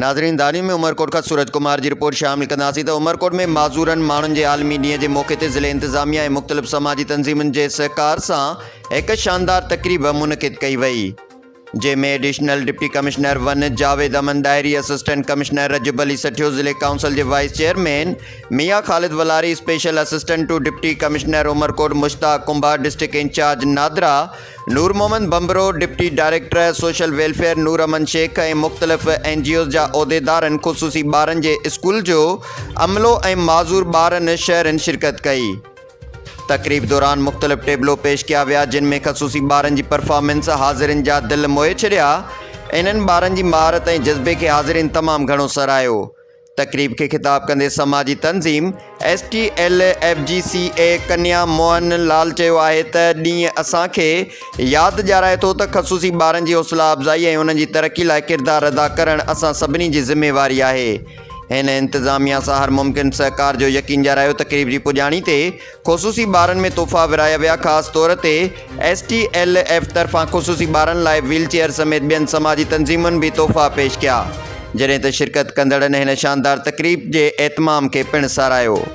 ناظرين ڌارين ۾ عمرڪوٽ کان سورج ڪمار جي رپورٽ شامل ڪنداسين ته عمرڪوٽ ۾ معذورن ماڻهن جي عالمي ڏينهن جي موقعي تي ضلعي انتظاميا ۽ مختلف سماجي تنظيمن جي سهڪار سان هڪ شاندار تقريب منعقد ڪئي وئي جنهن ۾ additional deputy commissioner 1 Javed Ahmed Dahri, assistant commissioner Rajab Ali Sathio, ضلعي ڪائونسل جي vice chairman Mian Khalid Walari, special assistant to deputy commissioner Umerkot Mushtaq Kumbhar, district incharge NADRA Noor Muhammad Bhanbhro, deputy director social welfare Noor Ahmed Shaikh ۽ مختلف N G Os جا عهديدارن، خصوصي ٻارن جي school جو عملو ۽ معذور ٻارن شهرين شرڪت ڪئي. تقريب دوران مختلف ٽيبلو پيش ڪيا ويا جن ۾ خصوصي ٻارن جي پرفارمنس حاضرين جا دل موهي ڇڏيا. انهن ٻارن جي مهارت ۽ جذبي کي حاضرين تمام گهڻو ساراهيو. تقريب کي خطاب ڪندي سماجي تنظيم S T L F G C A Kanya Mohan Lal چيو آهي ته ڏينهن اسان کي ياد ڏيارائي ٿو ته خصوصي ٻارن جي حوصلا افزائي ۽ انهن جي ترقي لاء ڪردار ادا ڪرڻ اسان سڀني جي ذميواري آهي. هن انتظاميا سان هر ممڪن سهڪار جو يقين ڏيارايو. تقريب جي پڄاڻي تي خصوصي ٻارن ۾ تحفا ورهايا ويا خاص طور تي ايس ٽي ايل ايف طرفان خصوصي ٻارن لاء ويل چيئر سميت ٻين سماجي تنظيمن به تحفا پيش ڪيا جڏهن ته شرڪت ڪندڙن هن شاندار تقريب جي اهتمام کي پڻ ساراهيو.